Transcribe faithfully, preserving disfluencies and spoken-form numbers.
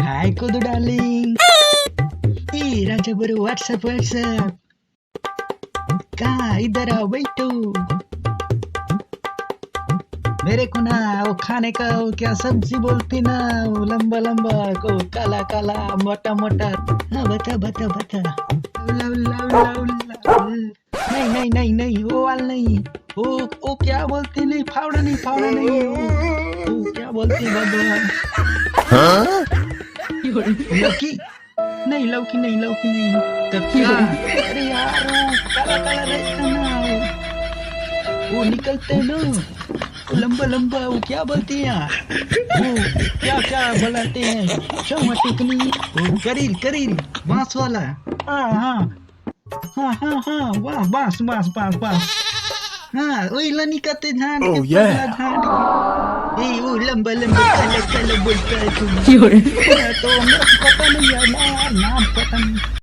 हाय कोदू darling. ए राजा बरू, WhatsApp, WhatsApp। कहाँ? इधर आओ, बैठो। मेरे को ना वो खाने का, वो क्या सब्जी बोलती ना, वो लंबा लंबा, को काला काला, मोटा मोटा। हाँ, बता, बता, बता। उल्ला, उल्ला, उल्ला, उल्ला। नहीं, नहीं, नहीं, नहीं, वो वाला नहीं। वो, वो क्या बोलते नहीं, फावड़ा नहीं, फावड़ा नहीं, वो, वो क्या बोलते हैं भगवान? हाँ? लौकी? नहीं, लौकी नहीं, लौकी नहीं। तब क्या? अरे यार, वो काला काला रहता ना, वो निकलते हैं ना, वो लंबा लंबा, वो क्या बोलते हैं यार? वो क्या क्या बुलाते हैं? चौमा टिकली, वो करील, करील, बांस वाला। हाँ, हाँ। हाँ, हाँ, हाँ, वाह, बस, बस, बस, बस। हाँ, वही लनी कते झांट के, Oh, yeah। पगला झांट के। ए, वो लंबा, लंबा, काला, काला बोलता है तू। क्यों रे? हाँ, तो मेरे को पता नहीं यार, ना, नाम पता नहीं।